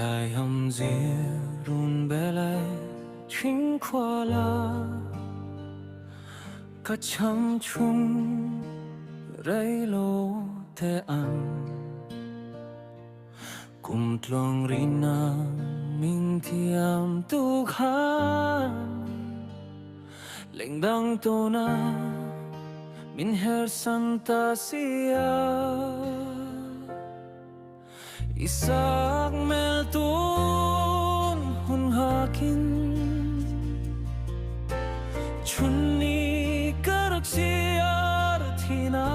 Lai ham zirun belai ching khwala Ka cham chung reilo te ang Kum tluang rina min thiam tu khan Lengdang tona min her san ta sia Isak mel tun hun hakin Chunni karak siar thina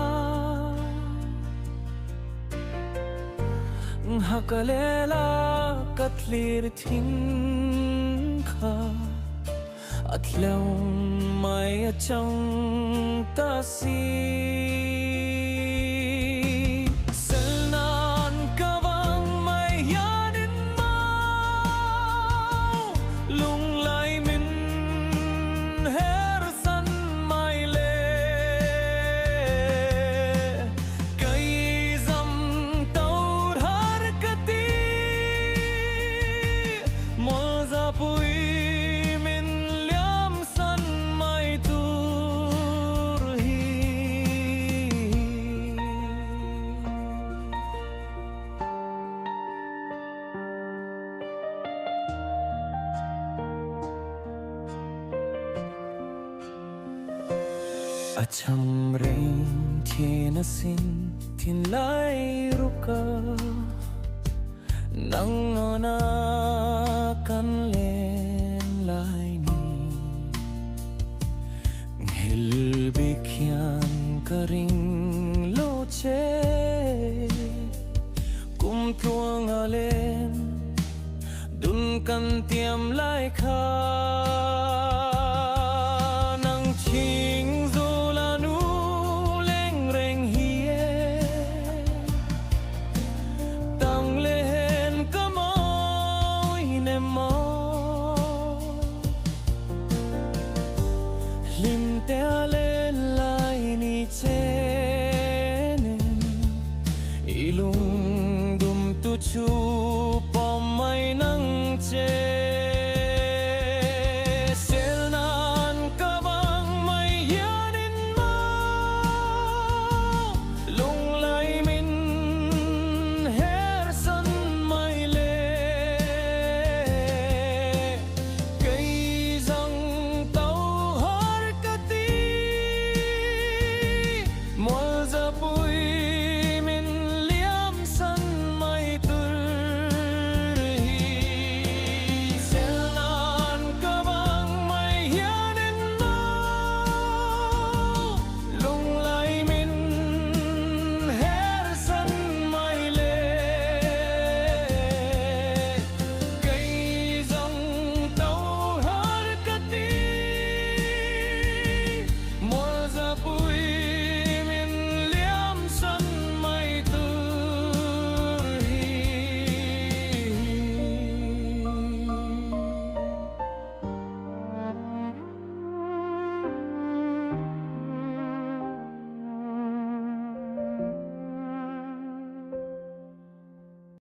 Hakalela katlir thin kha At leong mai achang ta si Selnan kawang mai yanin mau Lung lai min her san mai le Cây dầm tàu har kati Mol za pui min liam san mai tur hi. A cham reng thin asin thinlai ruka Nang nona kan len lai ni Nghil bik hian ka ring lo che Kum tluang a len dun kan tiam lai kha.